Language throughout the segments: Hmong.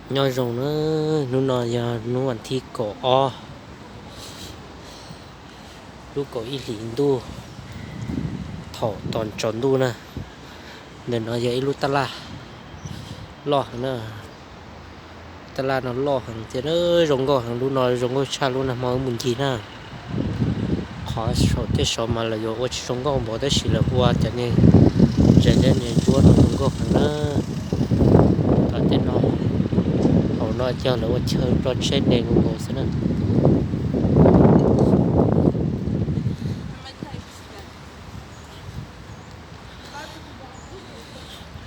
Nyob zoo na, hnub no yog hnub vas thib kaum ob, lub kaum ib hlis ntuj, thaum tos tsaus ntuj na. Ntawm no yog ib lub tab laj loj heev na. Tab laj no loj heev thiab na, zoo nkauj heev, lub no zoo nkauj tshaj lub nag hmo wb mus ncig na. Qhov saum tej saud mas lawv yuav ua tsis zoo nkauj npaum tab sis lawv ua cov niag zais liab niag ntsuab no zoo nkauj heev na. Tom tej no, hauv no cog lawv ua chaw tso tsheb de nkaus nkaus xwb na.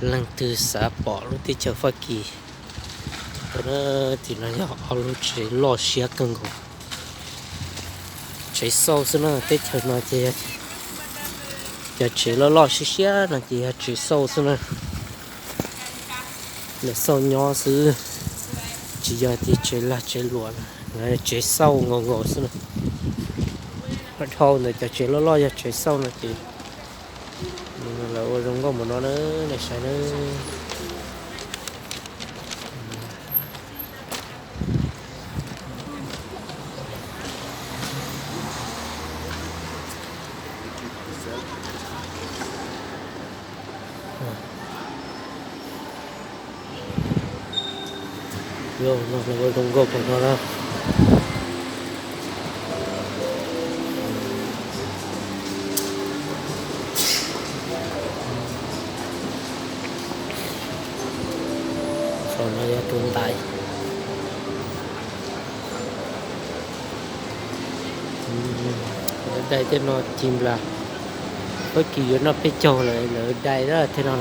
Leej twg xav pom lub teb chaws Fab Kis, tim no yog ob lub tsev loj siab kawg nkaus. Tsev xauj xwb na, teb chaws no ces cov tsev loj loj siab siab no ces yog tsev xauj xwb na. Lawv xauj nyob xwb, tsis yog tias tsev lag tsev luam na, tsev xauj nkaus nkaus xwb na. Dhau ntawm cov tsev loj loj yog tsev xauj no ces lawv ua zoo nkauj mus no na, nej saib na. Yog no lawv ua zoo nkauj pem no na. Saum no yog tus ntais. Lawv dai tej no ci nplas, Fab Kis yuav noj peb caug lawm lawv dai tej no.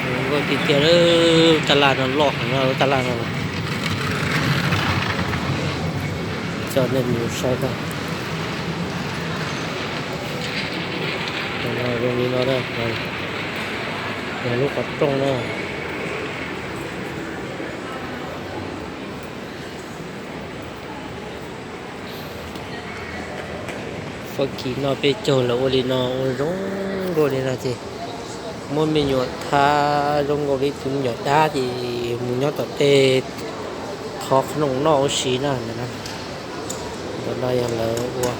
Zoo nkauj tiag tiag, lub tab laj no loj heev, lub tab laj no. Coj nej mus saib tau. Zoo li no, yog lub qhov rooj na. Fab Kis noj peb caug lawv ua li no ua zoo nkauj li no ces muab me nyuam thab zoo nkaus li tus me nyuam dab ces mus nyob tom tej thov qhov rooj noj ua si na. Ntawm no yog lawv ua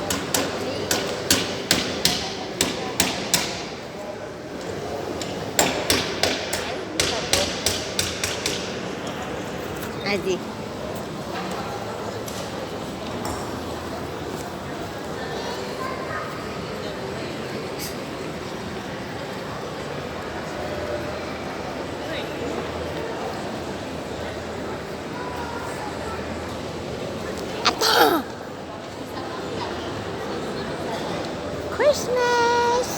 Christmas.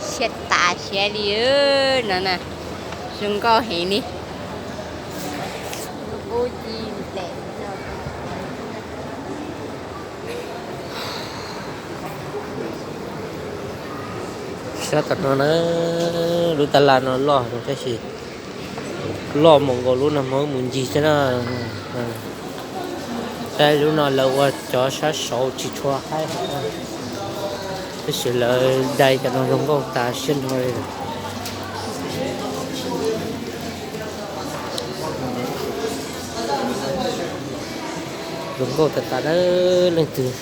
Siab tas siab li no na, zoo nkauj heev li. Sab tom no na, lub tab laj no loj tab sis loj mus nkaus lub nag hmo wb mus ncig thiab na. Saib lub no lawv ua cov sab saud tsis tshua haib heev, tab sis lawv dai cov no zoo nkauj tas siab nrho li. Zoo nkauj tas tas na, leej twg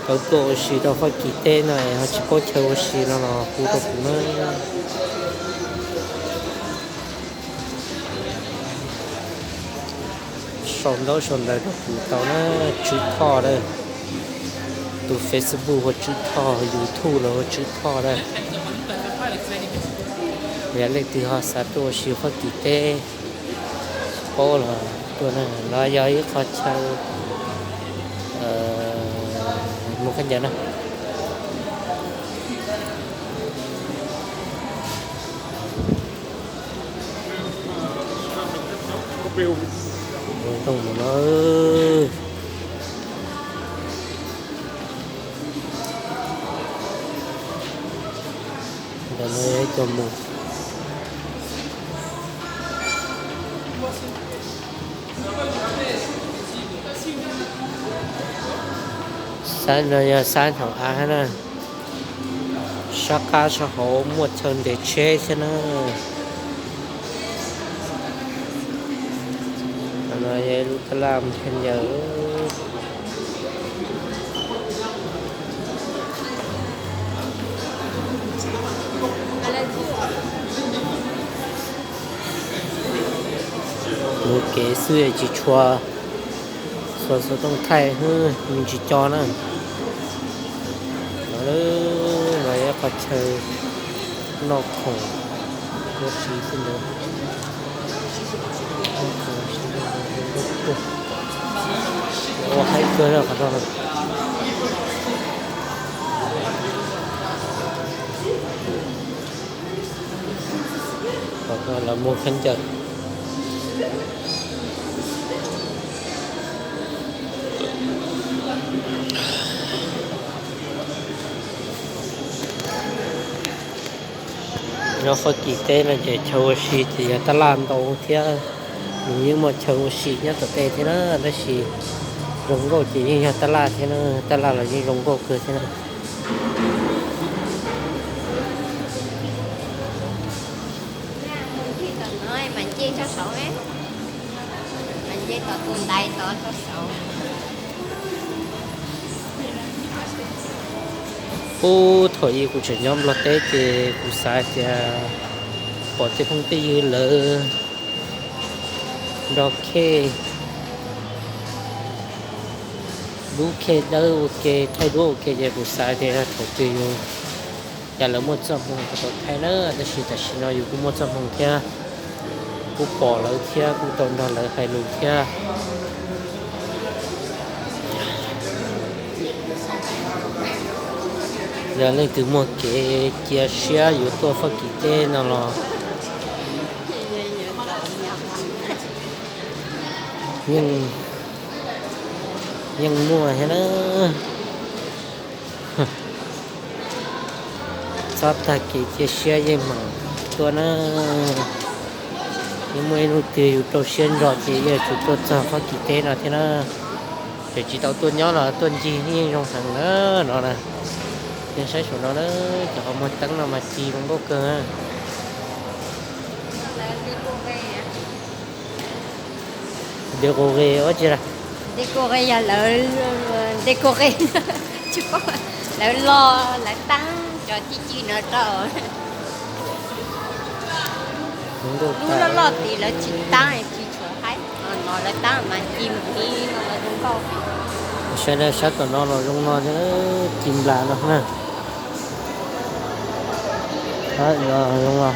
tau tuaj ua si rau Fab Kis teb no es ho tsis paub chaw ua si no los hu rau kuv na. Sau ntaub sau ntawv rau kuv tau na, Tswb Thoj na. Tus Facebook hu ua Tswb Thoj, YouTube los hu ua Tswb Thoj na. Yog leej twg ho xav tuaj ua si Fab Kis teb, paub los tuaj na, no yog ib qho chaw mus khaub ncaws na. Ua ntoo mus no. Ntawm no yog ib co mus. Sab no yog sab hauv av na. Sab qab sab hauv muaj chaw ntes tsheb thiab na. Qhov no yog ib lub tab laj mus khaub ncaws. Mus kev xwb tsis tshua, txhua xov tooj thaij me ntsis co na. No, no yog qhov chaw noj khoom ua si xwb ntawd. Ua haib kawg qhov no. Qhov no lawv muag khaub ncaws. Nyob Fab Kis teb no ces chaw ua si ces yog tab laj ntau thiab, nws yeej muaj chaw ua si nyob tom tej thiab na, tab sis zoo nkauj ces yeej yog tab laj thiab na, tab laj los yeej zoo nkauj kawg thiab na. Ub, thaum ub kuv tseem nyob Nplog teb ces kuv xav tias pom tej phooj tej ywg lawv nrog khej, dub khej dawb ua ke, thaij duab ua ke ces kuv xav tias thaum twg yus, cas lawv muaj txoj hmoo tau thaij na, tab sis tam sim no yus kuj muaj txoj hmoo thiab, kuj pom lawv thiab kuj tau nrog lawv hais lus thiab. Yog leej twg muaj kev cia siab yuav tuaj Fab Kis teb no los yeej muaj thiab na. Txhob tag kev cia siab yeej meem tuaj na. Yeej muaj ib hnub twg yus rau siab ntso ces yuav tsum tuaj txog Fab Kis teb no thiab na. Tseem tsis tau tuaj nyob los tuaj ncig yeej zoo heev na no na. Nej saib saum no na, cov qhov muag teeb no mas ci zoo nkauj kawg. Decorer ua tsi na? Decorer yog lawv, decorer, tsis paub, lawv lo, lawv teeb cov ci ci no rau. Lub loj loj tid lawv tsis teeb, tsis tshua haib, no lawv teeb mas ci mus li no los zoo nkauj. Saib na, sab tom no los zoo no, ci nplas no na. Zoo no.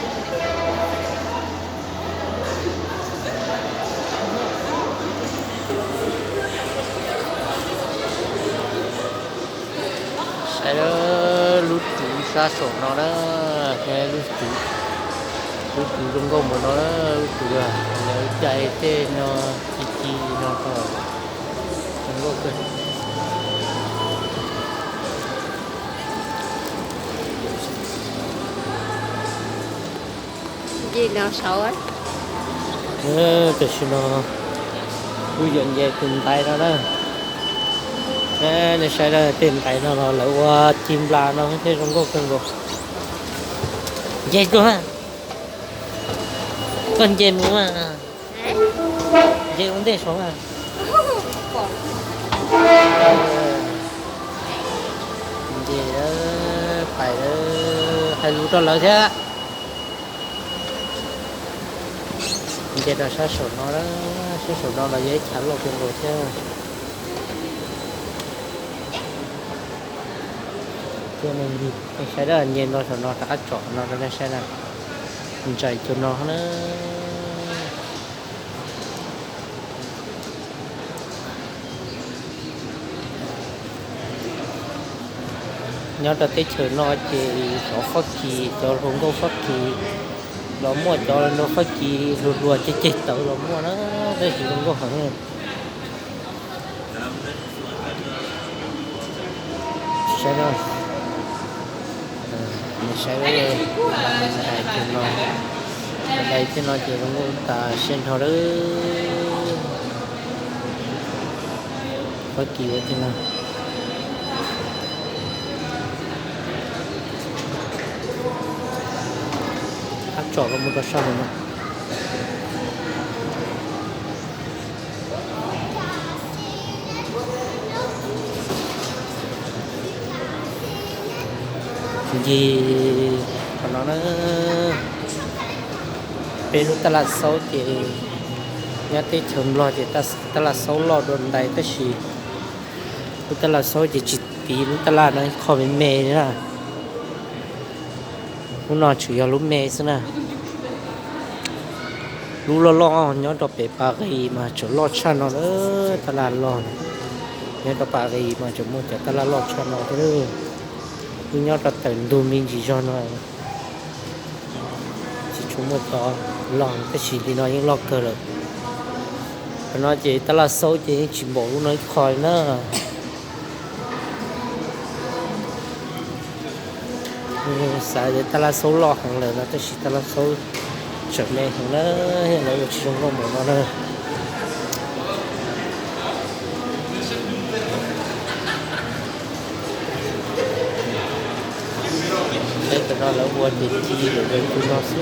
Saib lub tsuv sab saum no na, lub tsuv, lub tsuv zoo nkauj npaum no, lub tsuv lawv cais tej no ci ci no, zoo nkauj kawg. Nce no saud. Tam sim no kuv yuav nce tus ntaiv no na. Nej saib na, tej ntaiv no los lawv ua ci nplas no thiab zoo nkauj kawg nkaus. Nce tuaj, koj nce mus, nce ua ntej saud. Nce, pais, hais lus rau lawv thiab. Nce rau sab saum no, sab saum no los yog ib chav loj kawg nkaus thiab. Nej saib na, nce no saum no rov qab tsom no rau nej saib na. Ntsais cov no na. Nyob rau teb chaws no ces cov Fab Kis, cov hluas nkauj Fab Kis los muaj, cov hluas nkauj Fab Kis hluas hluas ceg ceg tawv los muaj na. Tsis zoo nkauj heev. Saib na, saib dais no, dais tej no ces zoo nkauj tas siab nrho lawm. Fab Kis ua tej no, hab tsom los mus rau sab no. Ncig qhov no na, peb lub tab laj xaub ces nyob teb chaws Nplog ces tab laj xaub loj dua ntais tab sis lub tab laj xaub ces tsis tiv lub tab laj no ib qho me me li na. Lub no tsuas yog lub me xwb na. Lub loj loj nyob rau pem Pas Qis mas tseem loj tshaj no lawm, tab laj loj. Nyob rau Pas Qis mas tseem muaj cov tab laj loj tshaj no thiab. Wb nyob rau tawm ntug me ntsis zog no tsis tshua muaj cov loj, tab sis li no yeej loj kawg lawm. Qhov no ces tab laj xaub ces yeej tsis npaum lub no ib qho li na. Xav tias tab laj xaub loj heev lawm no tab sis tab laj xaub tseem me heev na, lawv ua tsis zoo nkauj npaum no na. Saib tam no lawv ua ces ci lawm tus no xwb.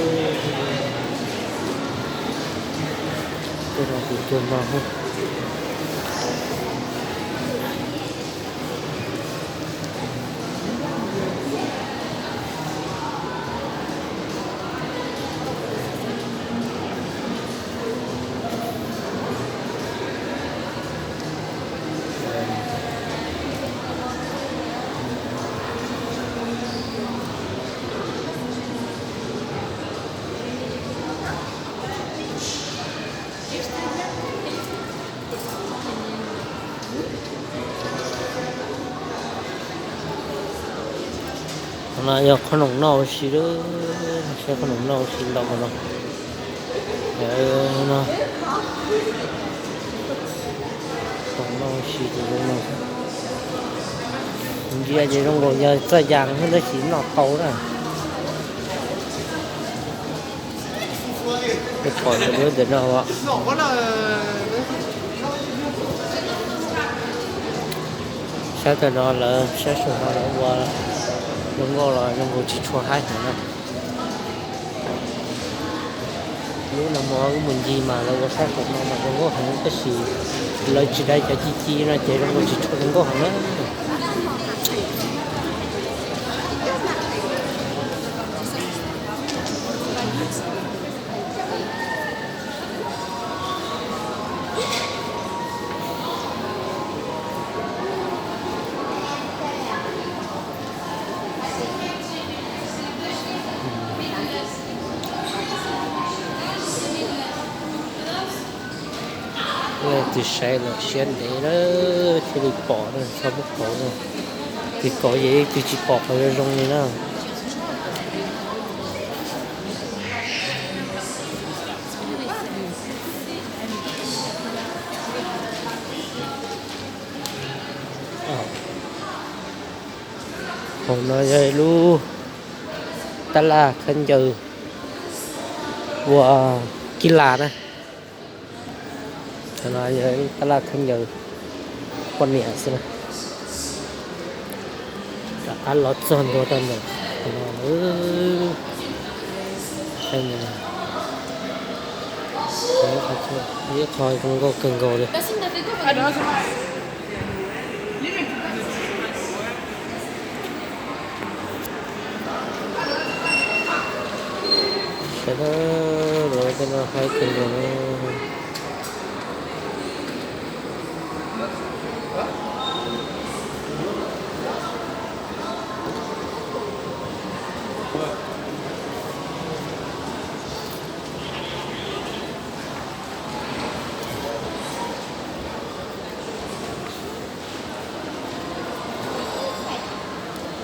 Tej no ces cuag no. Qhov no yog qhob noom noj ua si lawm, saib qhob noom noj ua si ntau no. No, qhob noom noj ua si ces zoo no. Ntsia ces zoo nkaus yog txoj yas xwb tab sis noj tau na. Pom ntawm no, sab tam no lawv sab saum no lawv ua zoo nkauj los zoo nkaus tsis tshua haib heev na. Lub no mas wb mus ncig mas lawv ua sab saum no mas zoo nkauj heev tab sis lawv tsis dai cov ci ci no ces zoo nkaus tsis tshua zoo nkauj heev na. Leej twg saib los siab ntev lawm thiaj li pom na, txhob muab kauv na. Tus kauv ces tus tsis pom qhov zoo zoo li na. Hauv no yog lub tab laj khaub ncaws ua kib las na. Qhov no yog tab laj khaub ncaws poj niam xwb na. Rov qab los txog ntua rau ntawm no. Ib qho zoo nkauj kawg nkaus li. Sawv daws los tej no haib kawg nkaus li.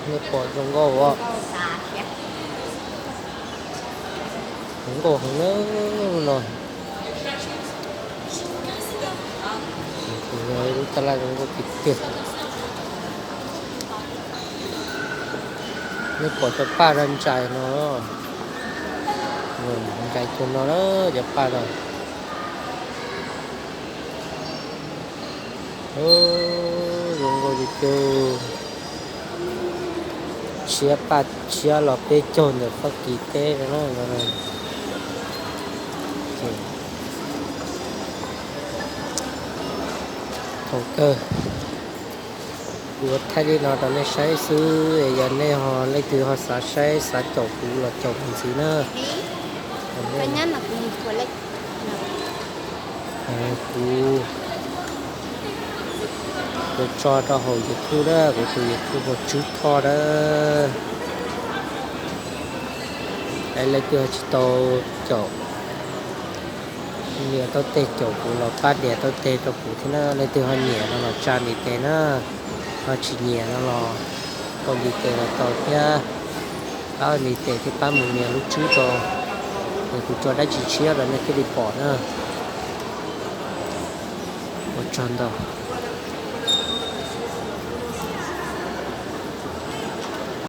Nej pom zoo nkauj os. Zoo nkauj heev na no. Yog ib lub taj laj zoo nkauj tiag tiag. Nej pom cov paj no ntsais no, ntsais cuag no na, cov paj no. Zoo nkauj tiag tiag. Tshiab paj tshiab los peb caug ntawm Fab Kis teb no na. Thaum kawg kuv ua thaij li no rau nej saib xwb, yog nej ho leej twg ho xav saib xav caum kuv los caum kuv ntxiv na. Kuv, kuv tso rau hauv YouTube na, kuv tus YouTube hu Tswb Thoj na. Leej twg ho tsis tau caum nias taub teg caum kuv los pab nias taub teg rau kuv thiab na. Leej twg ho nyiam no los tsa ntiv tes na, ho tsis nyiam no los tau ntiv tes los tau thiab. Pab ntiv tes thiab pab mus nias lub tswb rau, es kuv tso dab tsi tshiab los nej thiaj li pom na. Ua tsaug ntau.